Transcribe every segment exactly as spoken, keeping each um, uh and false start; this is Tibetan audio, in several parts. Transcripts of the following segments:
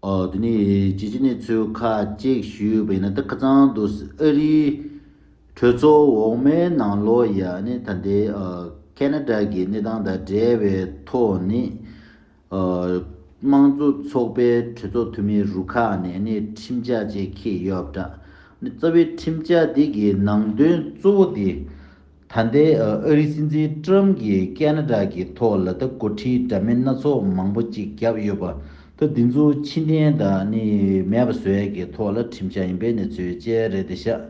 ཨོ། དེ་ནས་གཅིག་གཅིག་གནས་ཚུལ་ཁག་ཅིག་ཞུས་པ་ཡིན་ན། ད་ཁ་སང་དུ་ཨ་རིའི་གྲོས་ཚོགས་འོག་མའི་ནང་ལོགས་ཡ་ནི་ད་ལྟའི་ཨ་ཁེ་ན་ཌ་གི་གནས་སྟངས་དང་འབྲེལ་བའི་ཐོག་ནས། ཨ་དམངས་གཙོ་ཚོགས་པའི་གྲོས་ཚོགས་འཐུས་མི་རུ་ཁག་ནས་ནི་ཁྲིམས་འཆར་ཅིག་འཁྱེར་ཡོད་པ་འདྲ། ནི་རྩ་བའི་ཁྲིམས་འཆར་འདི་གི་ནང་དོན་གཙོ་བོ་དེ། ད་ལྟའི་ཨ་ཨ་རིའི་སྲིད་འཛིན་ཀྲམ་གྱིས་ཁེ་ན་ཌ་གི་ཐོག་ལ་ད་འགོ་ཁྲིད་འདྲ་མིན་སྣ་ཚོགས་མང་པོ་ཅིག་བརྒྱབ་ཡོད་པ། ད་འདི་ཚོ་ཕྱིར་འཐེན་དང་ནི་མེད་པ་བཟོ་ཡས་ཀྱི་ཐོག་ལ་ཁྲིམས་འཆར་ཡིན་པའི་གནས་ཚུལ་བཅས་རེད་དེ་ཤག་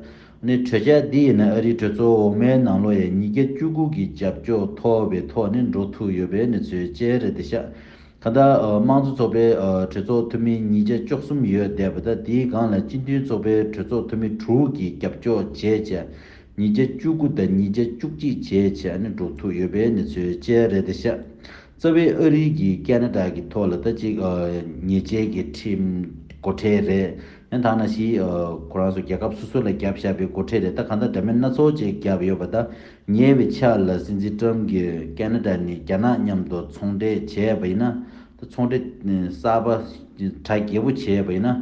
ནི་གྲོས་འཆར་འདི་ཡིན་ན་ཨ་རིའི་གྲོས་ཚོགས་འོག་མའི་ནང་ལོགས་ཡ་ཉིས་བརྒྱ་བཅུ་དགུ་གི་རྒྱབ་སྐྱོར་ཐོབ་པའི་ཐོག་ནས་འགྲོ་ཐུབ་ཡོད་པའི་གནས་ཚུལ་བཅས་རེད་དེ་ཤག་གང་ལྟར་ཨ་དམངས་གཙོ་ཚོགས་པའི་ཨ་གྲོས་ཚོགས་འཐུས་མི་ཉིས་བརྒྱ་བཅུ་གསུམ་ཡོད་བསྡད་པ་དང་། དེའི་སྒང་ལ་སྤྱི་མཐུན་ཚོགས་པའི་གྲོས་ཚོགས་འཐུས་མི་དྲུག་གིས་རྒྱབ་སྐྱོར་བྱས་བྱས། ཉིས་བརྒྱ་བཅུ་དགུ་དང་ཉིས་བརྒྱ་བཅུ་གཅིག་བྱས་བྱས་ནས་འགྲོ་ཐུབ་ཡོད་པའི་གནས་ཚུལ་བཅས་རེད་དེ་ཤག་རྩ་བའི་ཨ་རི་གིས་ཁེ་ན་ཌ་གི་ཐོག་ལ་ད་ཅིག་ཨ་ཉེས་ཆད་ཀྱི་ཁྲིམས་སྒོ་ཁྲལ་རེད། ཡང་དག་ན་ཞིག་ཨ་ཁོ་རང་ཚོ་རྒྱལ་ཁབ་སོ་སོ་ལ་བརྒྱབ་བཞག་པའི་སྒོ་ཁྲལ་རེད། ད་གང་ལྟར་འདྲ་མིན་སྣ་ཚོགས་ཅིག་བརྒྱབ་ཡོད་པ་ད། ཉེ་བའི་ཆར་ལ་སྲིད་འཛིན་ཀྲམ་གྱིས་ཁེ་ན་ཌ་ནས་རྒྱ་ནག་མཉམ་དུ་ཚོང་འབྲེལ་བྱས་པ་ཡིན་ན། ད་ཚོང་འབྲེལ་གསར་པ་གྲ་རྒྱས་པོ་བྱས་པ་ཡིན་ན།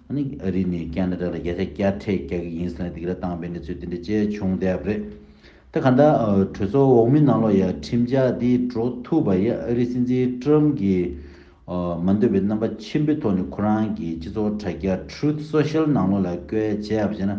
ཨ་ནི་ཨ་རི་ནས་ཁེ་ན་ཌ་ལ་བརྒྱ་ཆ་བརྒྱ་ཁྲལ་རྒྱག་གི་ཡིན་ཟེར་ནས་སྡིགས་ར་བཏང་པའི་གནས་ཚུལ་དེ་འདྲ་བཅས་བྱུང་བསྡད་པ་རེད། ད་གང་ལྟར་ཨ་གྲོས་ཚོགས་འོག་མའི་ནང་ལོགས་ཡ་ཁྲིམས་འཆར་འདི་འགྲོ་ཐུབ་པ་ཡ་ཨ་རི་སྲིད་འཛིན་ཀྲམ་གྱིས་ཨ་མ་འདོད་པའི་རྣམ་པ་ཆེན་པོའི་ཐོག་ནས་ཁོ་རང་གི་སྤྱི་ཚོགས་དྲ་རྒྱ་Truth Social ནང་ལོགས་ལ་བཀོད་བྱས་པ་བྱས་ན།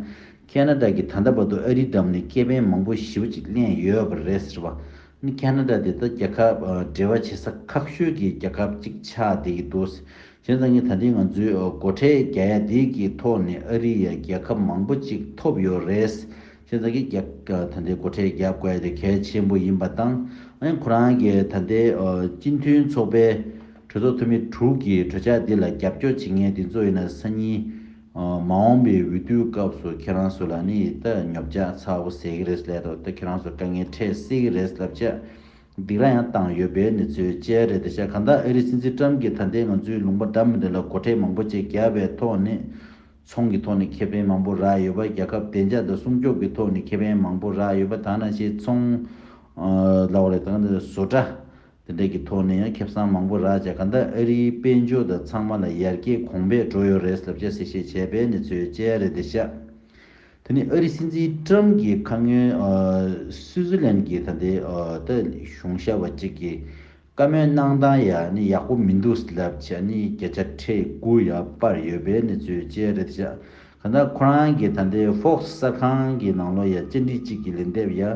ཁེ་ན་ཌ་གིས་ད་ལྟ་བར་དུ་ཨ་རིའི་འགྲམ་ནས་ཁེ་ཕན་མང་པོ་ཞེ་པོ་ཅིག་ལེན་ཡོད་པ་རེད་ཟེར་བ། ནི་ཁེ་ན་ཌ་དེ་ད་རྒྱལ་ཁབ་ཨ་འབྲེལ་བ་བྱེད་ས་ཁག་ཤོས་ཀྱི་རྒྱལ་ཁབ་ཅིག་ཆགས་བསྡད་ཀྱི་འདུག་བྱས་ཙང་ངས་ད་ལྟའི་ང་ཚོའི་ཨ་སྒོ་ཁྲལ་རྒྱག་ཡ་དེ་གི་ཐོག་ནས་ཨ་རི་ཡ་རྒྱལ་ཁབ་མང་པོ་ཅིག་ཐོབ་ཡོད་རེད། བྱས་ཙང་གི་རྒྱ་ཨ་ད་ལྟའི་སྒོ་ཁྲལ་རྒྱག་དགོས་ཡ་དེ་གལ་ཆེན་པོ་ཡིན་པ་དང་། ཨ་ནི་ཁོ་རང་གིས་ད་ལྟའི་ཨ་སྤྱི་མཐུན་ཚོགས་པའི་གྲོས་ཚོགས་འཐུས་མི་དྲུག་གིས་གྲོས་འཆར་འདི་ལ་རྒྱབ་སྐྱོར་བྱེད་མཁན་དེ་ཚོ་ཡིན་ན་སང་ཉིན་ཨ་མ་འོངས་པའི་འོས་བསྡུའི་སྐབས་སུ་ཁྱེད་རང་ཚོ་ལ་ནི་ད་ཉོབ་ཆག་ཚ་པོ་ཟེར་གི་རེད་ལབ་དང་། ད་ཁྱེད་རང་ཚོ་དཀའ་ངལ་འཕྲད་སྲིད་གི་རེད་ལབ་བྱས་སྡིགས་ར་ཡང་བཏང་ཡོད་པའི་གནས་ཚུལ་བཅས་རེད་དེ་ཤག་གང་ལྟར་ཨ་རིའི་སྲིད་འཛིན་ཀྲམ་གྱིས་ད་ལྟའི་ང་ཚོའི་ལུང་པ་འདྲ་མི་འདྲ་ལ་སྒོ་ཁྲལ་མང་པོ་ཅིག་བརྒྱབ་པའི་ཐོག་ནས། ཚོང་གི་ཐོག་ནས་ཁེ་ཕན་མང་པོ་རག་ཡོད་པ། རྒྱལ་ཁབ་བདེ་འཇགས་དང་སྲུང་སྐྱོབ་ཀྱི་ཐོག་ནས་ཁེ་ཕན་མང་པོ་རག་ཡོད་པ། ད་ནང་བཞིན་ཚོང་ཨ་ལབ་པ་རེད། ད་ག་ནང་བཟོ་གྲྭ་དེ་འདྲ་གི་ཐོག་ནས་ཡང་ཁེ་བཟང་མང་པོ་རག་བྱས། གང་ལྟར་ཨ་རིའི་དཔལ་འབྱོར་དང་ཚང་མ་ལ་ཡར་རྒྱས་གོང་འཕེལ་འགྲོ་ཡོད་རེད་ལབ་བྱས་གསལ་བཤད་བྱས་པའི་གནས་ཚུལ་བཅས་རེད་དེ་ཤག་དེ་ནས་ཨ་རིའི་སྲིད་འཛིན་ཀྲམ་གྱིས་ཁ་སྔོན་ཨ་སུའུ་ཙི་ལན་གྱི་ད་ལྟའི་ཨ་ད་གཞུང་ཞབས་པ་གཅིག་གིས་བཀའ་མོལ་གནང་སྟངས་ཡ་ནི་ཡག་པོ་མི་འདུག་ལབ་བྱས་ནི་བརྒྱ་ཆ་ཁྲི་དགུ་ཡ་སྤར་ཡོད་པའི་གནས་ཚུལ་བཅས་རེད་ཤག་གང་ལྟར་ཁོ་རང་གིས་ད་ལྟའི་Fox གསར་ཁང་གི་ནང་ལོགས་ཡ་བཅར་འདྲི་གཅིག་གི་ལན་འདེབས་ཡ་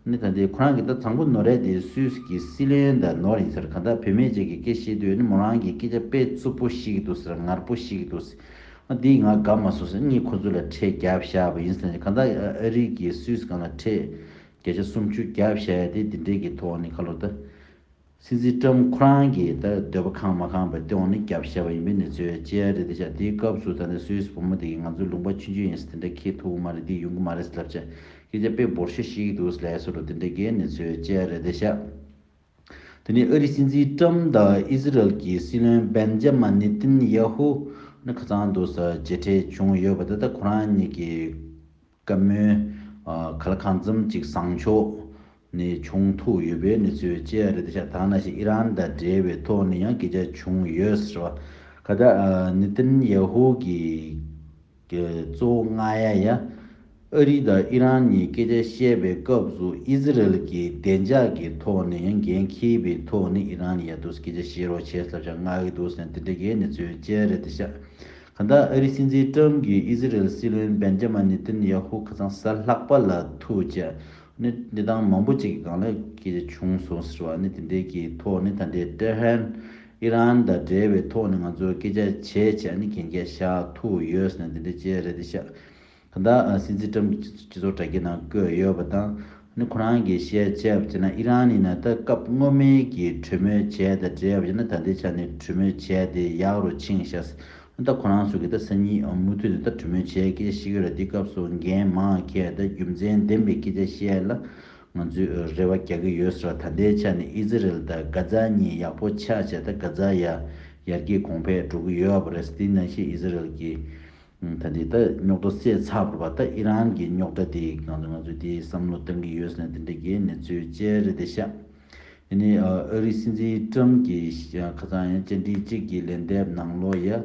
ནི། ད་ལྟའི་ཁོ་རང་གིས་ད་དང་པོ་ནོར་ཡ་དེ་སུད་སི་གི་སྲིད་བློན་དང་ནོར་ཡིན་ཟེར། གང་ལྟར་བུད་མེད་ཅིག་གིས་སྐད་བཤད་དུས་ནི་མོ་རང་གིས་སྐད་ཆ་དཔེ་རྩུབ་པོ་བཤད་ཀྱི་འདུག་ཟེར། ངར་པོ་བཤད་ཀྱི་འདུག་ཟེར། ཨ་འདི་ང་དགའ་མ་སོང་ཟེར། ངས་ཁོ་ཚོ་ལ་ཁྲལ་བརྒྱབ་བཞག་པ་ཡིན་ཟེར། གང་ལྟར་ཨ་རི་གིས་སུད་སི་སྒང་ལ་ཁྲལ་བརྒྱ་ཆ་སུམ་ཅུ་བརྒྱབ་བཞག་ཡ་དེ་འདི་འདྲས་ཀྱི་ཐོག་ནས་ཁ་ལོ་ད། སྲིད་འཛིན་ཀྲམ་ཁོ་རང་གིས་ད་འདོད་པ་ཁེངས་མ་ཁེངས་པའི་སྟེང་ནས་བརྒྱབ་བཞག་པ་ཡིན་པའི་གནས་ཚུལ་བཅས་རེད་དེ་ཤག་དེའི་སྐབས་སུ་ད་ནི་སུད་སི་བུ་མོ་དེ་གིས་ང་ཚོའི་ལུང་པ་ཆུང་ཆུང་ཡིན་ཟེར། དེ་འདྲ་འཁྱེར་ཐུབ་ཀྱི་མ་རེད། འདི་ཡོང་གི་མ་རེད་ལབ་བྱས་སྐད་ཆ་དཔེ་འབོར་ཤོས་བཤད་ཀྱི་འདུག་ལབ་སོགས་དེ་འདྲ་གི་གནས་ཚུལ་བཅས་རེད་དེ་ཤག་དེ་ནས་ཨ་རིའི་སྲིད་འཛིན་ཀྲམ་དང་ཨི་ཟི་རལ་གྱི་སྲིད་བློན་བན་ཇ་མ་ནེ་ཏན་ཡ་ཧུ་ནི་ཁ་སང་དུ་ས་མཇལ་འཕྲད་བྱུང་ཡོད་པ་དེ། ད་ཁོ་རང་གཉིས་ཀྱི་བཀའ་མོལ་ཨ་ག་ལ་གང་འཚམ་ཅིག་བཟང་ཕྱོགས་ནས་བྱུང་ཐུབ་ཡོད་པའི་གནས་ཚུལ་བཅས་རེད་དེ་ཤག་དེ་ནང་བཞིན་ཨི་རན་དང་འབྲེལ་བའི་ཐོག་ནས་ཡང་སྐད་ཆ་བྱུང་ཡོད་ཟེར་བ། ག་ད་ཨ་ནེ་ཏན་ཡ་ཧུ་གི་གི་གཙོ་བོ་མངགས་ཡ་ཡ་ཨ་རི་དང་ཨི་རན་གཉིས་སྐད་ཆ་བཤད་པའི་སྐབས་སུ་ཨི་ཟི་རལ་གྱི་བདེ་འཇགས་ཀྱི་ཐོག་ནས་ཡང་འགན་འཁྱེར་བའི་ཐོག་ནས་ཨི་རན་ཡ་དུ་སྐད་ཆ་བཤད་རོགས་བྱས་ལབ་བྱས་མངགས་ཀྱི་འདུག་ཟེར་ནས་དེ་འདྲ་གི་གནས་ཚུལ་བཅས་རེད་དེ་ཤག་གང་ལྟར་ཨ་རིའི་སྲིད་འཛིན་ཀྲམ་གྱིས་ཨི་ཟི་རལ་སྲིད་བློན་བན་ཇ་མ་ནེ་ཏན་ཡ་ཧུ་ཁ་སང་གཟའ་ལྷག་པ་ལ་ཐུག་བྱས་ནི་གནས་སྟངས་མང་པོ་ཅིག་གི་སྒང་ལ་སྐད་ཆ་བྱུང་སོང་ཟེར་བ། ནི་དེ་འདྲའི་གི་ཐོག་ནི་ད་ལྟའི་ཏེ་ཧྲན་ཨི་རན་དང་འབྲེལ་བའི་ཐོག་ནས་ང་ཚོས་སྐད་ཆ་བྱས་བྱས་ནི་གན་རྒྱ་བཞག་ཐུབ་ཡོད་ཟེར་ནས་དེ་འདྲ་བྱས་རེད་དེ་ཤག་གང་ལྟར་སྲིད་འཛིན་ཀྲམ་གྱིས་སྤྱི་ཚོགས་དྲ་རྒྱའི་ནང་བཀོད་ཡོད་པ་དང་། ནི་ཁོ་རང་གིས་བཤད་བྱས་པ་བྱས་ན་ཨི་རན་ཡིན་ན་ད་སྐབས་སྔོན་མའི་གི་གྲོས་མོལ་བྱས་དང་འབྲེལ་བ་བྱས་ན་ད་ལྟའི་ཆ་ནས་གྲོས་མོལ་བྱས་ཏེ་ཡག་རུ་ཕྱིན་ཤག་ད་ཁོ་རང་ཚོ་གིས་ད་སང་ཉིན་མུ་མཐུད་ནས་ད་གྲོས་མོལ་བྱས་སྐད་ཆ་བཤད་ཀྱི་ཡོད་རེད། དེ་སྐབས་སུ་འགན་མང་འཁྱེར་ད་རྒྱུ་མཚན་ལྡན་པའི་སྐད་ཆ་བཤད་ལ་ང་ཚོས་རེ་བ་རྒྱག་གི་ཡོད་ཟེར་བ། ད་ལྟའི་ཆ་ནས་ཨི་ཟི་རལ་དང་གྷ་ཛ་གཉིས་ཡག་པོ་ཆགས་བྱས་ད་གྷ་ཛ་ཡ་ཡར་རྒྱས་གོང་འཕེལ་འགྲོ་གི་ཡོད་པ་རེད། དེ་ནང་བཞིན་ཨི་ཟི་རལ་གྱི་ད་འདི་ད་རྙོག་དྲ་སེལ་ཚར་བ་རེད་པ། ད་ཨི་རན་གྱི་རྙོག་དྲ་དེ་ང་ཚོ་ང་ཚོས་དེ་བསམ་བློ་གཏང་གི་ཡོད་ཟེར་ནས་དེ་འདྲ་གི་གནས་ཚུལ་བཅས་རེད་དེ་ཤག་དེ་ནས་ཨ་རིའི་སྲིད་འཛིན་ཀྲམ་གྱིས་ཁ་སང་ཡང་བཅར་འདྲི་གཅིག་གི་ལན་འདེབས་ནང་ལོགས་ཡ།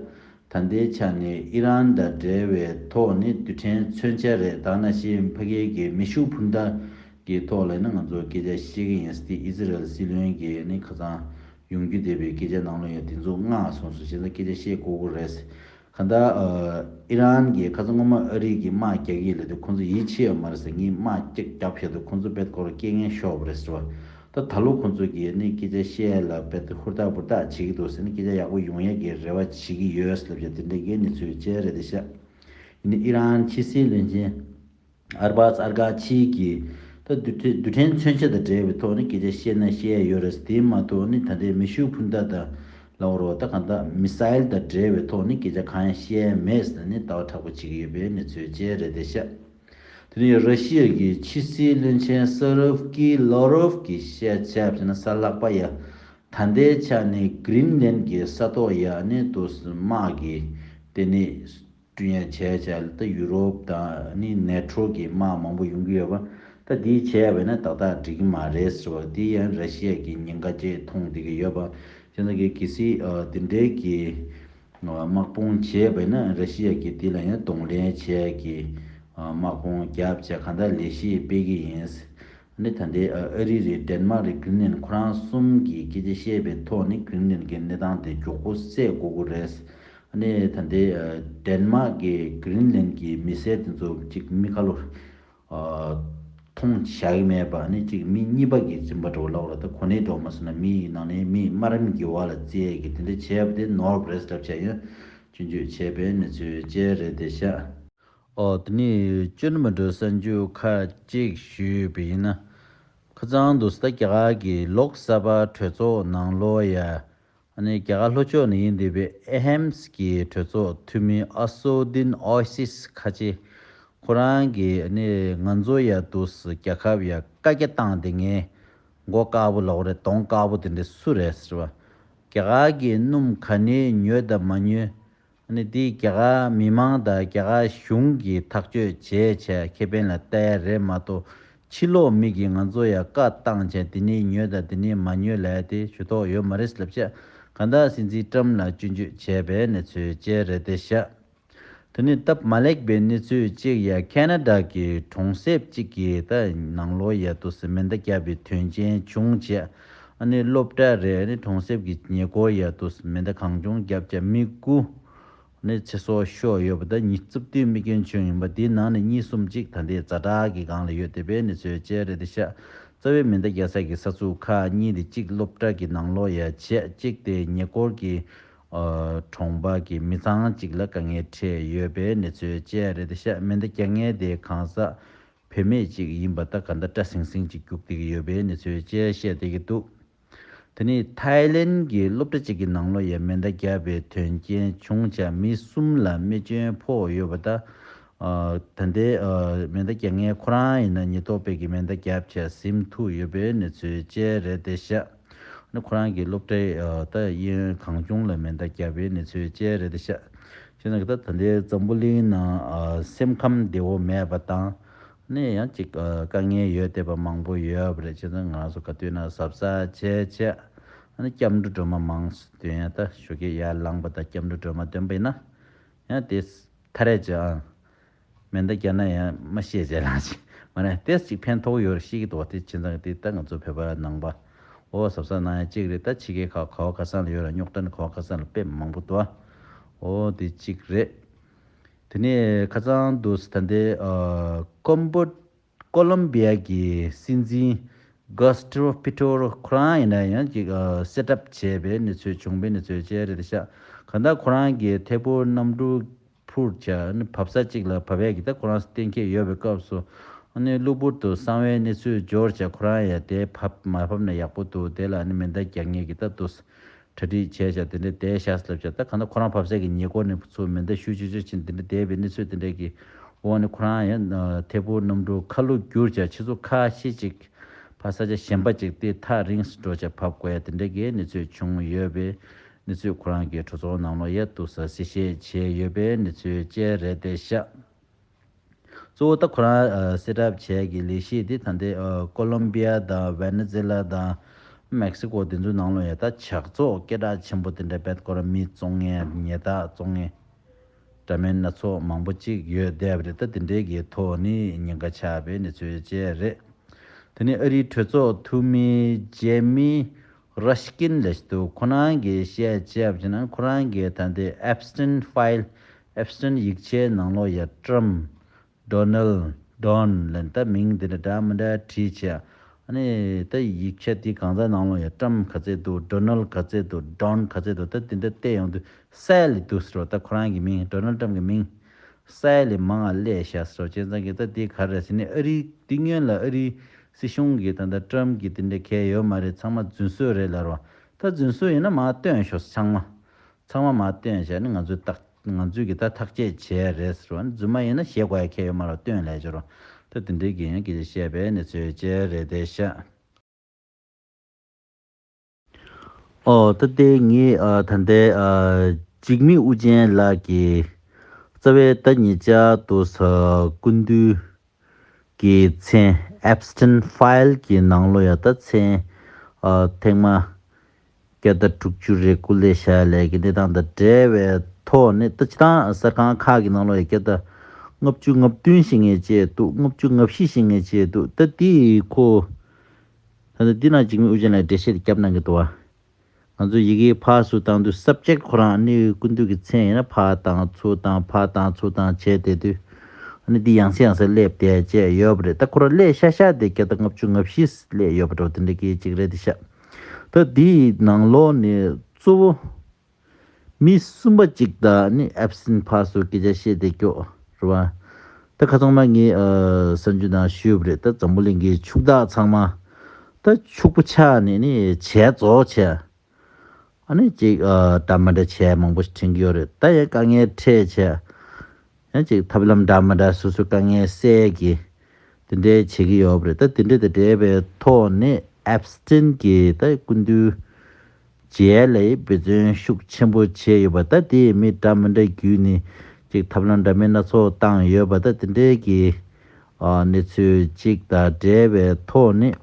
ད་ལྟའི་ཆ་ནས་ཨི་རན་དང་འབྲེལ་བའི་ཐོག་ནས་རྡུལ་ཕྲན་མཚོན་ཆ་རེད། ད་ནང་བཞིན་ཕ་གིའི་གི་མེ་ཤུགས་འཕུར་མདའ་གི་ཐོག་ལ་ནི་ང་ཚོ་སྐད་ཆ་བཤད་ཀྱི་ཡིན་ཟེར་ཏེ་ཨི་ཟི་རལ་སྲིད་བློན་གྱིས་ནི་ཁ་སང་ཡོང་རྒྱུ་བསྡད་པའི་སྐད་ཆ་ནང་ལ་ཡང་དེ་ཚོ་མངགས་སོང་ཟེར་བྱས་ཙང་སྐད་ཆ་བཤད་དགོས་ཀྱི་རེད། གང་ལྟར་ཨི་རན་གྱིས་ཁ་སང་སྔོན་མ་ཨ་རི་གི་དམག་རྒྱག་གི་ལབ་དུས་ཁོང་ཚོ་ཡིད་ཆེས་ཡོད་མ་རེད་ཟེར། ངས་དམག་གཅིག་བརྒྱབ་བྱས་དུས་ཁོང་ཚོ་དཔེ་ཁོ་རང་སྐད་ངན་ཤོར་བ་རེད་ཟེར་བ། ད་ད་ལོ་ཁོང་ཚོ་གིས་ནི་སྐད་ཆ་བཤད་ལ་དཔེ་ཧུར་ཐག་འབུར་ཐག་བྱེད་ཀྱི་འདུག་ཟེར་ནས་སྐད་ཆ་ཡག་པོ་ཡོང་ཡ་གི་རེ་བ་བྱེད་ཀྱི་ཡོད་ལབ་བྱས་དེ་འདྲ་གི་གནས་ཚུལ་བཅས་རེད་དེ་ཤག་ཡིན་ནའི་ཨི་རན་ཕྱི་སྲིད་བློན་ཆེན་ཨར་བྷ་སི་ཨར་གྷ་ཆི་གིས་ད་རྡུལ་ཕྲན་རྡུལ་ཕྲན་མཚོན་ཆ་དང་འབྲེལ་བའི་ཐོག་ནས་སྐད་ཆ་བཤད་ན་བཤད་ཡོད་རེད། དེ་མ་གཏོགས་ནི་ད་ལྟའི་མེ་ཤུགས་འཕུར་མདའ་དང་ལབ་རོགས་ད་གང་ལྟར་མི་སའིལ་དང་འབྲེལ་བའི་ཐོག་ནས་སྐད་ཆ་གང་ཡང་བཤད་མེད་ཟེར་ནས་ལྟ་བ་དྲག་པོ་བྱེད་ཀྱི་ཡོད་པའི་གནས་ཚུལ་བཅས་རེད་དེ་ཤག་དེ་ནས་ར་ཤི་ཡ་གི་ཕྱི་སྲིད་བློན་ཆེན་ས་རོབ་ཀི་ལོ་རོབ་ཀྱིས་བཤད་བྱས་པ་ན་གཟའ་ལྷག་པ་ཡ་ད་ལྟའི་ཆ་ནས་གྷི་རིན་ལན་གྱི་ས་ཐོག་ཡ་ནས་དུ་དམག་གི་དེ་ནས་བསྐྲུན་ཡ་བྱས་བྱས་ད་ཡུ་རོབ་དང་ནི་ནེ་ཊོ་གི་དམག་མང་པོ་ཡོང་གི་ཡོད་པ། ད་འདི་བྱས་པ་ན་ཏག་ཏག་འགྲིག་གི་མ་རེད་ཟེར་བ་འདི་ཡང་ར་ཤི་ཡ་གི་ཉེན་ཁ་ཅིག་མཐོང་བསྡད་ཀྱི་ཡོད་པ། བྱས་ཙང་གི་གལ་སྲིད་དེ་འདྲའི་གི་དམག་དཔུང་བྱས་པ་ཡིན་ན་ར་ཤི་ཡ་གིས་དེ་ལ་ཡང་གདོང་ལེན་བྱས་ཀྱི་དམག་དཔུང་བརྒྱབ་བྱས་གང་ལྟར་ལས་གཞི་སྤེལ་གྱི་ཡིན། ཨ་ནི་ད་ལྟའི་ཨ་རི་རེད། ཌེན་མཱག་རེད། གྷི་རིན་ལན་ཁོ་རང་གསུམ་གྱིས་སྐད་ཆ་བཤད་པའི་ཐོག་ནས་གྷི་རིན་ལན་གྱི་གནས་སྟངས་དེ་མགྱོགས་པོ་སེལ་དགོས་ཀྱི་རེད། ཨ་ནི་ད་ལྟའི་ཨ་ཌེན་མཱག་གིས་གྷི་རིན་ལན་གྱི་མི་སེར་དེ་ཚོ་གཅིག་མི་ཁ་ལོ་ཨ་མཐོང་བཞག་གི་མེད་པ། ཨ་ནི་གཅིག་མི་གཉིས་པ་གི་འཛིན་པ་འདྲ་བོ་ལབ་ར། ད་གོ་གནས་འདྲ་བོ་མ་སོང་ན་མི་ཡི་ནང་ནས་མི་དམའ་རིམ་གྱི་འོག་ལ་བཙལ་གི་དེ་འདྲ་བྱས་པ་དེ་ནོར་བ་རེད་ཟེར་ལབ་བྱས་ཡང་སྐྱོན་བརྗོད་བྱས་པའི་གནས་ཚུལ་བཅས་རེད་དེ་ཤག་ཨོ་དེ་ནས་སྐྱོན་མི་འགྲོ་གསར་འགྱུར་ཁག་ཅིག་ཞུས་པ་ཡིན་ན། ཁ་སང་དུ་ས་རྒྱ་གར་གྱི་ལོག་ས་བ་གྲོས་ཚོགས་ནང་ལོགས་ཡ། ཨ་ནི་རྒྱ་གར་ལྷོ་ཕྱོགས་ནས་ཡིན་བསྡད་པའི་ཨེ་ཧེམ་སི་གི་གྲོས་ཚོགས་འཐུས་མི་ཨ་སོ་དིན་ཨོ་སིས་ཁ་ཆེ། ཁོ་རང་གིས་ཨ་ནི་ང་ཚོ་ཡ་དུ་རྒྱལ་ཁབ་ཡ་བཀའ་རྒྱ་བཏང་སྟེ་ངས་མགོ་དཀར་པོ་ལོག་རེད། གདོང་དཀར་པོ་དེ་འདྲ་སུ་རེད་ཟེར་བ། རྒྱ་གར་གྱི་སྣུམ་ག་ནས་ཉོས་དང་མ་ཉོས། ཨ་ནི་འདི་རྒྱ་གར་མི་མང་དང་རྒྱ་གར་གཞུང་གིས་ཐག་གཅོད་བྱས་བྱས་ཁེ་ཕན་ལ་ལྟ་ཡ་རེད་མ་གཏོགས། ཕྱི་ལོགས་མི་གིས་ང་ཚོ་ཡ་བཀའ་བཏང་བྱས་འདི་ནས་ཉོས་དང་འདི་ནས་མ་ཉོས་ལབ་ཡ་དེ་ཞུ་ཐོག་ཡོད་མ་རེད་ལབ་བྱས། གང་ལྟར་སྲིད་འཛིན་ཀྲམ་ལ་སྐྱོན་བརྗོད་བྱས་པའི་གནས་ཚུལ་བཅས་རེད་དེ་ཤག་དེ་ནས་སྟབས་མ་ལེགས་པའི་གནས་ཚུལ་གཅིག་ཡ་ཁེ་ན་ཌ་གི་གྲོང་གསེབ་གཅིག་གི་ད་ནང་ལོགས་ཡ་དུ་སི་མེ་མདའ་བརྒྱབ་པའི་དོན་རྐྱེན་བྱུང་བྱས། ཨ་ནི་སློབ་གྲྭ་རེད། ཨ་ནི་གྲོང་གསེབ་ཀྱི་ཉེ་འཁོར་ཡ་དུ་སི་མེ་མདའ་གང་བྱུང་བརྒྱབ་བྱས་མི་དགུ་ནི་ཚེ་སྲོག་ཤོར་ཡོད་པ་དང་ཉི་ཤུ་རྩ་བདུན་རྨས་སྐྱོན་བྱུང་ཡོད་པ། དེའི་ནང་ནས་གཉིས་གསུམ་གཅིག་ད་ལྟའི་ཛ་དྲག་གི་སྒང་ལ་ཡོད་བསྡད་པའི་གནས་ཚུལ་བཅས་རེད་དེ་ཤག་རྩ་བའི་མེ་མདའ་རྒྱག་ས་གི་ས་ཚུགས་ཁག་གཉིས་དེ་གཅིག་སློབ་གྲྭ་གི་ནང་ལོགས་ཡ་བྱས། གཅིག་དེ་ཉེ་འཁོར་གྱི་ཨ་གྲོང་པ་གི་མི་ཚང་གཅིག་ལ་དཀའ་ངལ་འཕྲད་ཡོད་པའི་གནས་ཚུལ་བཅས་རེད་དེ་ཤག་མེ་མདའ་རྒྱག་མཁན་དེ་གང་ཟག་བུད་མེད་ཅིག་ཡིན་པ་ད་ག་འདྲ་སྐྲ་སིང་སིང་ཅིག་རྒྱུག་བསྡད་ཀྱི་ཡོད་པའི་གནས་ཚུལ་བཅས་བཤད་བསྡད་ཀྱི་འདུག་དེ་ནས་ཐའི་ལེན་གྱི་སློབ་གྲྭ་གཅིག་གི་ནང་ལོགས་ཡ་མེ་མདའ་བརྒྱབ་པའི་དོན་རྐྱེན་བྱུང་བྱས་མི་གསུམ་ལ་རྨས་སྐྱོན་ཕོག་ཡོད་པ་དང་། ཨ་ད་ལྟའི་ཨ་མེ་མདའ་རྒྱག་མཁན་ཁོ་རང་ཡིན་ན་ཉེན་རྟོག་པས་ཀྱི་མེ་མདའ་བརྒྱབ་བྱས་ཟིན་ཐུབ་ཡོད་པའི་གནས་ཚུལ་བཅས་རེད་དེ་ཤག་ནི་ཁོ་རང་གི་སློབ་གྲྭའི་ཨ་ད་གཡས་གཡོན་གང་བྱུང་ལ་མེ་མདའ་བརྒྱབ་པའི་གནས་ཚུལ་བཅས་རེད་དེ་ཤག་བྱས་ཙང་གི་ད་ད་ལྟའི་འཛམ་བུ་གླིང་ནང་ཨ་སེམས་ཁམས་བདེ་བོ་མེད་པ་དང་། ནས་ཡང་ཅིག་ཨ་དཀའ་ངལ་ཡོད་བསྡད་པ་མང་པོ་ཡོད་པ་རེད། བྱས་ཙང་ང་རང་ཚོ་ག་དུས་ན་གཟབ་གཟབ་བྱས་བྱས། ཨ་ནི་སྐྱབས་འགྲོ་སྒྲོལ་མ་མང་སུ་འདོན་ཡ། ད་ཞོགས་ཀས་ཡར་ལངས་པ་དང་སྐྱབས་འགྲོ་སྒྲོལ་མ་འདོན་པ་ཡིན་ན་ཡང་དེ་ཐ་རེ་ཅི་ཨང་། མེ་མདའ་རྒྱག་ན་ཡང་མ་ཤེས་བྱས་ལ་ཅི་མ་རེད། དེ་ཅིག་ཕན་ཐོགས་ཡོད་རེད་ཤེས་ཀྱི་འདུག་བ། དེ་བྱས་ཙང་དེ་ད་ང་ཚོ་བོད་པ་ནང་པ་འོ་གཟབ་གཟབ་གནང་ཡ་གཅིག་རེད། ད་ཕྱི་རྒྱལ་ཁག་ག་བ་ག་ས་ལ་ཡོད་ར། རྙོག་དྲ་ནི་ག་བ་ག་ས་ལ་དཔེ་མང་པོ་འདུག་བ། འོ་དེ་གཅིག་རེད། དེ་ནས་ཁ་སང་དུས་ད་ལྟའི་ཨ་ཀོམ་བོ་ཀོ་ལོམ་བི་ཡ་གི་སྲིད་འཛིན་གྷ་སི་ཏྲོ་པི་ཏྲོ་ཁོ་རང་ཡིན་ན་ཡང་ཅིག་ཨ་སེ་ཊབ་བྱས་པའི་གནས་ཚུལ་བྱུང་བའི་གནས་ཚུལ་བཅས་རེད་ཤག་གང་ལྟར་ཁོ་རང་གིས་ཐད་ཕུར་གནམ་གྲུ་འཕུར་བྱ་ནི་བབས་ས་གཅིག་ལ་བབས་ཡས་ཀྱི་ད་ཁོ་རང་གཏན་འཁེལ་ཡོད་པའི་སྐབས་སུ་ཨ་ནི་གློ་བུར་དུ་གསང་བའི་གནས་ཚུལ་འབྱོར་བྱ་ཁོ་རང་ཡང་དེ་བབས་མ་བབས་ན་ཡག་པོ་འདུག་དེ་ལ་ཨ་ནི་མེ་མདའ་རྒྱག་མཁན་གྱི་ད་དུ་གྲ་སྒྲིག་བྱས་བྱ་དེ་འདྲ་བསྡད་ཤག་ལབ་བྱ། ད་གང་ལྟར་ཁོ་རང་བབས་ས་གི་ཉེ་འཁོར་ནས་ཚུར་མེ་མདའ་ཤུ་ཤུ་ཤུ་ཕྱིན་དེ་འདྲ་བསྡད་པའི་གནས་ཚུལ་དེ་འདྲ་གི་འོག་ནས་ཁོ་རང་ཡང་ཐད་ཕུར་གནམ་གྲུ་ཁ་ལོ་བསྒྱུར་བྱ་ཆུ་ཚོད་ཁ་ཤས་ཅིག་ཕར་ས་ཆ་གཞན་པ་ཅིག་དེ་ཐག་རིང་སུ་འགྲོ་བྱ་བབས་དགོས་ཡ་དེ་འདྲ་གི་གནས་ཚུལ་བྱུང་ཡོད་པའི་གནས་ཚུལ་ཁོ་རང་གི་གྲོས་ཚོགས་ནང་ལོགས་ཡ་དུ་ས་གསལ་བཤད་བྱས་ཡོད་པའི་གནས་ཚུལ་བཅས་རེད་དེ་ཤག་གཙོ་བོ་ད་ཁོ་རང་ཨ་སེ་ཊབ་བྱས་ཀྱི་ལས་གཞི་དེ་ད་ལྟའི་ཨ་ཀོ་ལོམ་བི་ཡ་དང་ཝེ་ནེ་ཛེ་ལ་དང་མེག་སི་ཀོ་དེ་ཚོའི་ནང་ལོགས་ཡ་ད་ཇག་ཚོགས་སྐད་གྲགས་ཆེན་པོ་དེ་འདྲ་བེད་ཁོ་རང་མི་བཙོང་མཁན་ཉལ་ཐག་བཙོང་མཁན་ འདྲ་མིན་སྣ་ཚོགས་མང་པོ་ཅིག་ཡོད་བསྡད་པ་རེད། ད་དེ་འདྲའི་གི་ཐོག་ནས་ཉེན་ཁ་ཆགས་པའི་གནས་ཚུལ་བཅས་རེད། དེ་ནས་ཨ་རིའི་གྲོས་ཚོགས་འཐུས་མི་ཇེ་མི་ར་ཤི་ཀིན་ལབ་ཀྱི་འདུག་ཁོ་རང་གིས་བཤད་བྱས་པ་ཡིན་ན། ཁོ་རང་གིས་ད་ལྟའི་ཨེབ་སི་ཊིན་ཕའིལ། ཨེབ་སི་ཊིན་ཡིག་ཆའི་ནང་ལོགས་ཡ་ཀྲམ། ཌོ་ནལ། ཌོན་ལབ་ནས་ད་མིང་དེ་འདྲ་འདྲ་མི་འདྲ་བྲིས་བྱས། ཨ་ནི་ད་ཡིག་ཆ་དེ་གང་ཟག་ནང་ལོགས་ཡ་ཀྲམ་ག་ཚད་འདུག་ཌོ་ནལ་ག་ཚད་འདུག་ཌོན་ག་ཚད་འདུག་ད་དེ་འདྲ་བལྟས་ཡོང་དུས་སལ་ལི་འདུག་ཟེར་བ། ད་ཁོ་རང་གི་མིང་། ཌོ་ནལ་ཊམ་གི་མིང་སལ་ལི་མང་ང་སླེབས་ཤག་ཟེར་བ། བྱས་ཙང་གི་ད་དེ་ག་རེ་ཟེར་ནས། ཨ་རི་དེ་སྔོན་ལ་ཨ་རི་སྲིད་གཞུང་གི་ད་ལྟ་ཀྲམ་གི་དེ་འདྲ་གལ་ཡོད་མ་རེད། ཚང་མ་རྫུན་བཟོ་རེད་ལབ་རོགས། ད་རྫུན་བཟོ་ཡིན་ན་མར་བཏོན་ཤོག་ཚང་མ། ཚང་མ་མར་བཏོན་བྱས་ནས་ང་ཚོས་བརྟག་ང་ཚོས་ཀྱི་ད་ཐག་གཅོད་བྱས་རེད་ཟེར་བ་ནི། རྫུན་མ་ཡིན་ན་ཞེད་དགོས་ཡ་ཁྱད་ཡོད་མ་རེད། བཏོན་ལས་བྱོས་རོགས། ད་དེ་འདྲའི་གི་ཡང་སྐད་ཆ་བཤད་པའི་གནས་ཚུལ་བཅས་རེད་བསྡད་ཤག་ཨོ། ད་ལྟའི་ངས་ཨ་ད་ལྟའི་ཨ་འཇིགས་མེད་ཨུ་རྒྱན་ལགས་ཀྱི་རྩ་བའི་ད་ཉེ་ཆར་དུ་ས་སྐུ་མདུན་གྱི་མཚན། ཨེབ་སི་ཊིན་ཕའིལ་གྱི་ནང་ལོགས་ཡ་ད་མཚན་ཨ་ཐེངས་མ་བརྒྱ་དང་དྲུག་ཅུ་རེ་དགུ་སླེབས་ཤག་ལབ་ཀྱི་གནས་སྟངས་དང་འབྲེལ་བའི་ཐོག་ནས། ད་སྤྱིར་བཏང་གསར་ཁང་ཁག་གི་ནང་ལོགས་ཡ་བརྒྱ་དང་ལྔ་བཅུ་ང་བདུན་ཞིག་ངས་བྱས་འདུག་ལྔ་བཅུ་ང་བཞི་ཞིག་ངས་བྱས་འདུག་ད་དེ་ཁོ། ད་ལྟ་འདི་ནང་འཇིགས་མེད་ཨུ་རྒྱན་ལགས་འགྲེལ་བཤད་དེ་བརྒྱབ་གནང་གི་འདུག་བ། ང་ཚོ་ཡི་གེ་ཕར་ཚུར་བཏང་དུས་སབ་ཇེག་ཁོ་རང་ནི་སྐུ་མདུན་གྱི་མཚན་ཡིན་ན་ཕར་བཏང་ཚུར་བཏང་ཕར་བཏང་ཚུར་བཏང་བྱས་བསྡད་དུས། ཨ་ནི་འདི་ཡང་སེ་ཡང་སེ་སླེབས་བསྡད་བྱས་ཡོད་པ་རེད། ད་ཁོ་རང་སླེབས་ཤག་ཤག་དེ་བརྒྱ་དང་ལྔ་བཅུ་ང་བཞི་སླེབས་ཡོད་པ་འདྲ་བོ་དེ་འདྲ་གི་ཅིག་རེད་དེ་ཤག་ད་འདིའི་ནང་ལོགས་ནས་གཙོ་བོ་མི་གསུམ་པ་ཅིག་དང་ནི་ཨེབ་སི་ཊིན་ཕར་ཚུར་སྐད་ཆ་བཤད་བསྡད་ཀྱོག་རེད་བ། ད་ཁ་སང་མ་ངས་ཨ་གསར་འགྱུར་ནང་ཞུས་པ་རེད། ད་འཛམ་བུ་གླིང་གི་ཕྱུག་བདག་ཚང་མ་ད་ཕྱུག་པོ་ཆགས་ནས་ནི་བྱས་རྫོགས་བྱས། ཨ་ནི་ཅིག་ཨ་འདྲ་མི་འདྲ་བྱས་མང་པོ་ཞིག་དྲན་གྱི་ཡོད་རེད། ད་ཡང་དཀའ་ངལ་འཕྲད་བྱས། ཡང་ཅིག་ཐབས་ལམ་འདྲ་མི་འདྲ་སོ་སོའི་དཀའ་ངལ་སེལ་གྱི་དེ་འདྲའི་བྱེད་ཀྱི་ཡོད་པ་རེད། ད་དེ་འདྲ་དང་འབྲེལ་བའི་ཐོག་ནས་ཨེབ་སི་ཊིན་གྱིས་ད་སྐུ་མདུན་མཇལ་ལ་འབད་བརྩོན་ཤུགས་ཆེན་པོ་བྱས་ཡོད་པ། ད་དེ་མི་འདྲ་མི་འདྲ་བརྒྱུད་ནས་ཅིག་ཐབས་ལམ་འདྲ་མིན་སྣ་ཚོགས་བཏང་ཡོད་པ། ད་དེ་འདྲའི་གི་ཨ་གནས་ཚུལ་ཅིག་དང་འབྲེལ་བའི་ཐོག་ནས།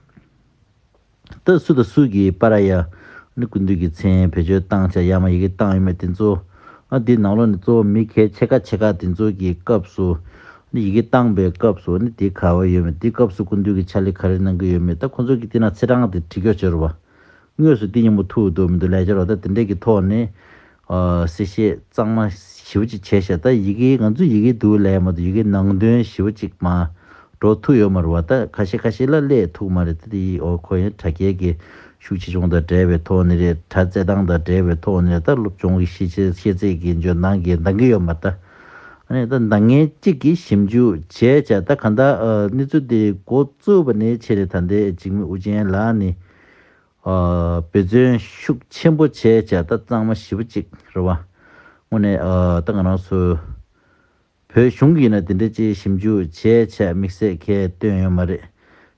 ད་སུ་དང་སུ་གིས་པར་ཡ་ནི་སྐུ་མདུན་གྱི་མཚན་བེད་སྤྱོད་བཏང་བྱས་ཡར་མར་ཡི་གེ་བཏང་ཡོད་མེད་དེ་ཚོ། ཨ་འདི་ནང་ལོགས་ནས་གཙོ་བོ་མི་གལ་ཆེ་ཁག་ཆེ་ཁག་དེ་ཚོ་གི་སྐབས་སུ་ནི་ཡི་གེ་བཏང་པའི་སྐབས་སུ་ནི་དེ་ག་བ་ཡོད་མེད། དེ་སྐབས་སུ་སྐུ་མདུན་གྱི་ཕྱག་ལས་ག་རེ་གནང་གི་ཡོད་མེད། ད་ཁོང་ཚོ་གིས་དེ་ན་ཚེས་གྲངས་དེ་བྲིས་ཀྱོག་བྱས་རེད་བ། དངོས་སུ་དེ་སྙིང་པོ་ཐུག་འདུག་མི་འདུག་ལས་བྱ་རོགས། ད་དེ་འདྲས་ཀྱི་ཐོག་ནས་ཨ་གསལ་བཤད་གཙང་མ་ཞེ་པོ་ཅིག་བྱས་ཤག་ད་ཡི་གེ་ང་ཚོ་ཡི་གེ་འདུག་ལས་མ་གཏོགས་ཡི་གེ་ནང་དོན་ཞེ་པོ་ཅིག་མར་འགྲོ་ཐུབ་ཡོད་མ་རེད་བ། ད་ཁ་ཤས་ཁ་ཤས་ལ་སླེབས་ཐུབ་མ་རེད། ད་དེ་ཡི་འོ་ཁོ་ཡང་དྲ་རྒྱའི་གི་ཤུགས་ཆེ་ཆུང་དང་འབྲེལ་བའི་ཐོག་ནས་རེད། དྲ་རྩེད་སྟངས་དང་འབྲེལ་བའི་ཐོག་ནས་རེད། ད་སློབ་སྦྱོང་གི་ཤེས་བྱ་ཤེས་ཚད་ཀྱི་འཇོན་ཐང་གི་འདང་གི་ཡོད་མ་རེད། ད་ཨ་ནི་ད་འདང་ངེས་གཅིག་གིས་ཞིབ་འཇུག་བྱས་བྱས། ད་གང་ལྟར་ཨ་གནས་ཚུལ་དེ་འགོ་བཙུགས་པ་ནས་བྱས་ནས་ད་ལྟའི་འཇིགས་མེད་ཨུ་རྒྱན་ལགས་ནི། ཨ་འབད་བརྩོན་ཤུགས་ཆེན་པོ་བྱས་བྱས། ད་གཙང་མ་ཞེ་པོ་ཅིག་རེད་བ། དངོས་གནས་ཨ་ད་ང་རང་ཚོ་བོད་གཞུང་གིས་ན་དེ་འདྲ་ཅིག་ཞིབ་འཇུག་བྱས་བྱས་དམིགས་བསལ་གང་ཡང་བཏོན་ཡོད་མ་རེད།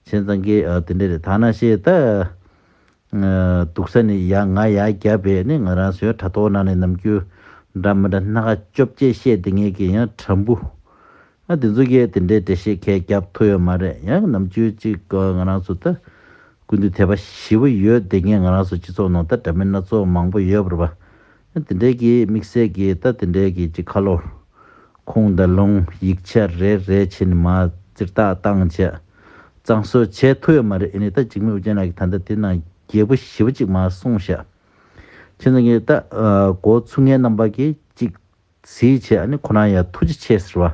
བྱས་ཙང་གི་ཨ་དེ་འདྲ་རེད། ད་ནང་བཞིན་ད་ཨ་འདུག་ས་ནས་ཡར་ང་ཡར་བརྒྱབ་པས་ནི་ང་རང་ཚོའི་དྲ་ཐོག་ནང་ནས་ནམ་རྒྱུན་འདྲ་མི་འདྲ་སྣ་ཁ་བཅོ་བརྒྱད་བཤད་བསྡད་མཁན་གྱི་ཡང་དྲ་འབུ། ཨ་དེ་ཚོ་གིས་དེ་འདྲའི་འགྲེལ་བཤད་གང་རྒྱབ་ཐུབ་ཡོད་མ་རེད། ཡང་ནམ་རྒྱུན་ཅིག་ང་རང་ཚོ་ད་སྐུ་མདུན་དད་པ་ཞེ་པོ་ཡོད་བསྡད་མཁན་ང་རང་ཚོ་སྤྱི་ཚོགས་ནང་ད་འདྲ་མིན་སྣ་ཚོགས་མང་པོ་ཡོད་པ་རེད་པ། ཨ་དེ་འདྲའི་གི་དམིགས་བསལ་གྱི་ད་དེ་འདྲའི་གི་ཅིག་ཁ་ལོ་ཁུངས་དང་ལུང་ཡིག་ཆ་རེ་རེ་བྱས་ནས་མར་བཙིར་བཏགས་བཏང་བྱས། གཙང་བཟོ་བྱས་ཐུབ་ཡོད་མ་རེད། ཨ་ནི་ད་འཇིགས་མེད་ཨུ་རྒྱན་ལགས་ཀྱིས་ད་ལྟ་དེ་ནང་རྒྱས་པོ་ཞེ་པོ་ཅིག་མར་གསུངས་ཤག་བྱས་ཙང་གི་ད་ཨ་འགོ་ཚུགས་མཁན་རྣམ་པ་གིས་ཅིག་གཟིགས་བྱས། ཨ་ནི་ཁོ་རང་ཡང་ཐུགས་རྗེ་ཆེ་ཟེར་བ།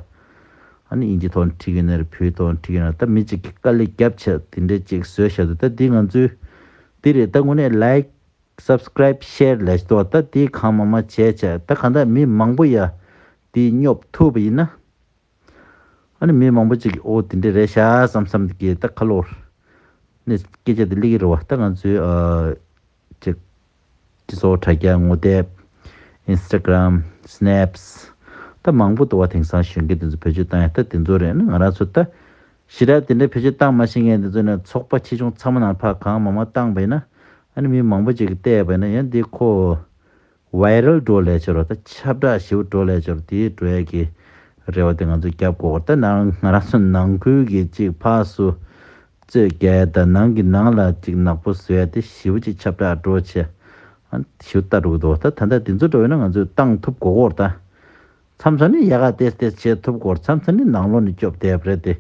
ཨ་ནི་དབྱིན་ཇི་ཐོག་ནས་བྲིས་ཀྱི་ཡོད་ན་རེད། བོད་ཐོག་ནས་བྲིས་ཀྱི་ཡོད་ན་རེད། ད་མི་གཅིག་གིས་དཀའ་ལས་བརྒྱབ་བྱས་དེ་འདྲས་ཅིག་བཟོས་བཞག་འདུག་ད་འདི་ང་ཚོའི་འདི་རེད། ད་དངོས་གནས་ལའིག་སབ་སི་ཀ་རའིབ་ཤེར་ལབ་ཀྱི་འདུག་ད་འདི་གང་མང་མང་བྱས་བྱས། ད་གང་ལྟར་མི་མང་པོ་ཡ་འདི་སྙོབ་ཐུབ་པ་ཡིན་ན། ཨ་ནི་མི་མང་པོ་ཅིག་གིས་ཨོ་དེ་འདྲས་རེད་ཤག་བསམ་བསམ་གྱི་ད་ཁ་ལོ་ནས་སྐད་ཆ་དེ་སླེབས་ཀྱི་རེད་བ། ད་ང་ཚོའི་ཨ་ཅིག་སྤྱི་ཚོགས་དྲ་རྒྱ་ངོ་དེབ། ཨིན་སི་ཊ་གྷི་རམ། སི་ནེབ་སི། ད་མང་པོ་འདུག་བ། དེང་སང་གཞོན་སྐྱེས་དེ་ཚོ་བེད་སྤྱོད་བཏང་ཡ་ད་དེ་ཚོ་རེད། ཨ་ནི་ང་རང་ཚོ་ད་ཞེ་དྲག་དེ་འདྲ་བེད་སྤྱོད་བཏང་མ་ཤེས་མཁན་དེ་ཚོ་ནས་ཚོགས་པ་ཆེ་ཆུང་ཚང་མ་ནང་ཕར་གང་མང་མང་བཏང་པ་ཡིན་ན། ཨ་ནི་མི་མང་པོ་ཅིག་གིས་བལྟས་པ་ཡིན་ན་ཡང་འདི་ཁོ་ཝའི་རལ་འགྲོ་ལས་ཆོག་རོགས། ད་ཁྱབ་བསྒྲགས་ཞེ་པོ་འགྲོ་ལས་ཆོག་རོགས། དེའི་འགྲོ་ཡས་ཀྱི་རེ་བ་དེ་ང་ཚོས་རྒྱབ་དགོས། ད་ནང་ང་རང་ཚོ་ནང་ཁུལ་གྱི་ཅིག་ཕར་ཚུར་རྩོད་རྒྱག་ཡ་དང་ནང་གི་ནང་ལ་ཅིག་ནག་པོ་བཟོ་ཡ་དེ་ཞེ་པོ་ཅིག་ཁྱབ་བསྒྲགས་འགྲོ་བྱས། ཨ་ཞེ་པོ་ལྟ་འགྲོ་གི་འདུག་ད་ད་ལྟ་དེ་ཚོ་འགྲོ་ཡོད་ན་ང་ཚོས་བཏང་ཐུབ་དགོས་ཀྱི་རེད་ད། མཚམས་མཚམས་ནི་ཡལ་ག་ཏེས་ཏེས་བྱེད་ཐུབ་སྐོར། མཚམས་མཚམས་ནི་ནང་ལོགས་ནས་སྐྱོབ་བསྡད་པ་རེད་དེ།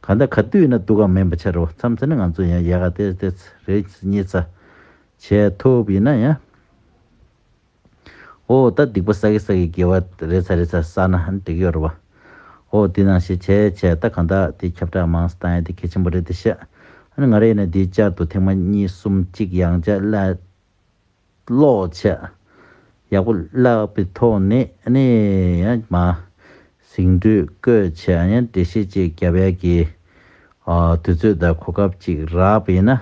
གང་ལྟར་ག་དུས་ཡིན་ན་སྡུག་ག་མིན་པ་ཆགས་རེད་བ། མཚམས་མཚམས་ནི་ང་ཚོ་ཡང་ཡལ་ག་ཏེས་ཏེས་རེ་གཉིས་ཙམ་བྱེད་ཐུབ་ཡིན་ན་ཡང་། ཨོ་ད་སྡིག་པ་བསགས་ཀྱི་བསགས་ཀྱི་དགེ་བ་རེ་ཚ་རེ་ཚ་བསགས་ན་ཧན་འགྲིག་གི་ཡོད་རེད་བ། ཨོ་དེ་ནང་བཞིན་བྱས་བྱས་ད་གང་ལྟར་དེ་ཁྱབ་བསྒྲགས་མང་ཙམ་བཏང་ཡ་དེ་གལ་ཆེན་པོ་རེད་དེ་ཤག་ཨ་ནི་ང་རང་ཡིན་ན་དེའི་བསྐྱར་དུ་ཐེངས་མ་གཉིས་གསུམ་གཅིག་ཡང་བསྐྱར་བཀླགས། ཀློག་བྱས། ཡག་པོ་བཀླགས་པའི་ཐོག་ནས་ཨ་ནི་ཡང་མ་ཟིན་བྲིས་བཀོད་བྱས་ཡང་འགྲེལ་བཤད་ཅིག་བརྒྱབ་ཡག་གི་ཨ་དུས་ཚོད་དང་གོ་སྐབས་ཅིག་རག་པ་ཡིན་ན།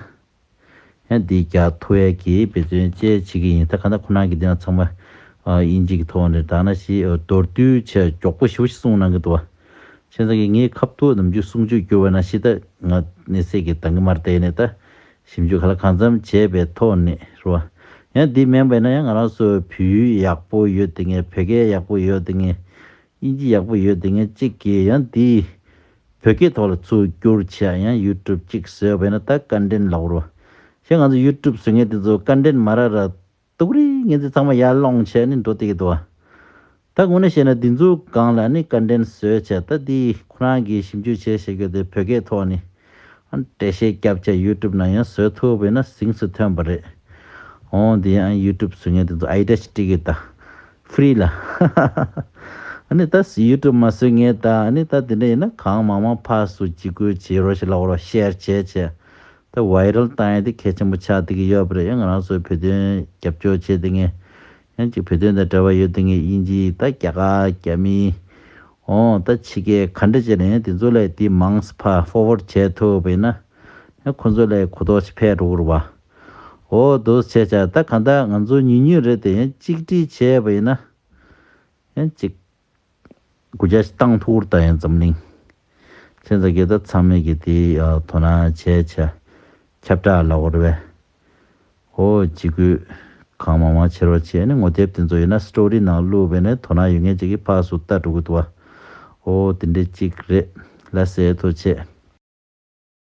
ཡང་འདི་རྒྱག་ཐུབ་ཡག་གི་འབད་བརྩོན་བཅས་བྱེད་ཀྱི་ཡིན། ད་ག་ན་ཁོ་རང་གི་འདི་ན་ཚང་མ་ཨ་དབྱིན་ཇི་གི་ཐོག་ནས་ད་ན་ཞིག་མདོར་བསྡུས་བྱས་མགྱོགས་པོ་ཞེ་པོ་ཞིག་གསུངས་གནང་གི་འདུག་བ། བྱས་ཙང་གི་ངའི་ཁ་ཐུག་ནམ་རྒྱུན་གསུང་ཆོས་བསྒྱུར་བ་ན་ཞིག་ད་ང་གནས་ཚད་ཀྱི་འདང་གི་མ་རེད་དེ་ནས་ད། ཞིབ་འཇུག་ག་ལ་གང་འཚམ་བྱས་པའི་ཐོག་ནས་རེད་བ། ཡང་འདི་མིན་པ་ཡིན་ན་ཡང་ང་རང་ཚོ་བོད་ཡིག་ཡག་པོ་ཡོད་དེ་ངས་བོད་སྐད་ཡག་པོ་ཡོད་དེ་ངས་དབྱིན་ཇི་ཡག་པོ་ཡོད་དེ་ངས་གཅིག་གིས་ཡང་འདི་བོད་སྐད་ཐོག་ལ་ཚུར་བསྒྱུར་བྱས་ཡང་ཡུ་ཊུབ་གཅིག་བཟོས་པ་ཡིན་ན་ད་ཀོན་ཊེན་ཊི་ལབ་རེད་བ། གཞན་ང་ཚོ་ཡུ་ཊུབ་བཟོ་མཁན་དེ་ཚོ་ཀོན་ཊེན་ཊི་མ་རག་ར། ཏུག་རི་ངན་ཚེ་ཚང་མ་ཡར་སློང་བྱས་ནི་འགྲོ་བསྡད་ཀྱི་འདུག་བ། ད་དངོས་གནས་བཤད་ན་འདི་ཚོ་སྒང་ལ་ནི་ཀོན་ཊེན་ཊི་བཟོས་བྱས་ད་འདི་ཁོ་རང་གིས་ཞིབ་འཇུག་བྱས་བྱས་རྒྱུ་དེ་བོད་སྐད་ཐོག་ནི་ཨ་འགྲེལ་བཤད་བརྒྱབ་བྱས་ཡུ་ཊུབ་ནང་ཡང་བཟོ་ཐུབ་པས་ན་གཟེངས་སུ་ཐོན་པ་རེད། འོང་འདི་ཡང་ཡུ་ཊུབ་བཟོ་མཁན་འདི་ཚོ་ཨའི་ཌི་ཅིག་སྤྲད་ཀྱི་ད་ཧྥི་རི་ལ། ཨ་ནི་ད་ཡུ་ཊུབ་མ་བཟོ་མཁན་ད་ཨ་ནི་ད་འདི་འདྲ་ཡིན་ན་གང་མང་མང་ཕར་ཚུར་འཇིགས་སྐུལ་བྱེད་རོགས་ཞེས་ལབ་རོགས་ཤེར་བྱས་བྱས། ད་ཝའི་རལ་བཏང་ཡ་དེ་གལ་ཆེན་པོ་ཆགས་བསྡད་ཀྱི་ཡོད་པ་རེད། ཡང་ང་རང་ཚོའི་བོད་དོན་རྒྱབ་སྐྱོར་བྱས་བསྡད་མཁན། ཡང་ཅིག་བོད་དོན་དང་འབྲེལ་བ་ཡོད་བསྡད་མཁན་དབྱིན་ཇི་ད་རྒྱ་གར་རྒྱ་མི། འོང་ད་ཕྱི་རྒྱལ་ག་འདྲ་བྱས་ནས་ཡང་དེ་ཚོ་ལ་དེ་མང་ཙམ་ཕར་ཧྥོར་ཝར་ཌི་བྱས་ཐུབ་པ་ཡིན་ན། ཡང་ཁོ་ཚོ་ལ་གོ་རྟོགས་ཅིག་འཕེལ་འགྲོ་གི་རེད་བ། འོ་དོ་བྱས་ཙང་ད་གང་ལྟར་ང་ཚོ་ཉུང་ཉུང་རེད་དེ་ཡང་གཅིག་སྒྲིལ་བྱས་པ་ཡིན་ན། ཡང་ཅིག་སྒུག་རྒྱག་ཅིག་བཏང་ཐུབ་ད་ཡང་འཛམ་གླིང་། བྱས་ཙང་གི་ད་ཚང་མས་ཀྱི་དེ་ཡ་དོ་སྣང་བྱས་བྱས་ཁྱབ་བསྒྲགས་ལབ་དགོས་རེད་པས། ཨོ་འཇིགས་སྐུལ་གང་མང་མང་བྱེད་རོགས་བྱས་ནས་ངོ་དེབ་དེ་ཚོ་ཡིན་ན་སི་ཊོ་རི་ནང་བླུགས་པས་ནས་དོ་སྣང་ཡོད་མཁན་ཅིག་གིས་ཕར་ཚུར་ལྟ་འགྲོ་གི་འདུག་བ། ཨོ་དེ་འདྲས་ཅིག་རེད། ལ་སེ་ཐོ་བྱས།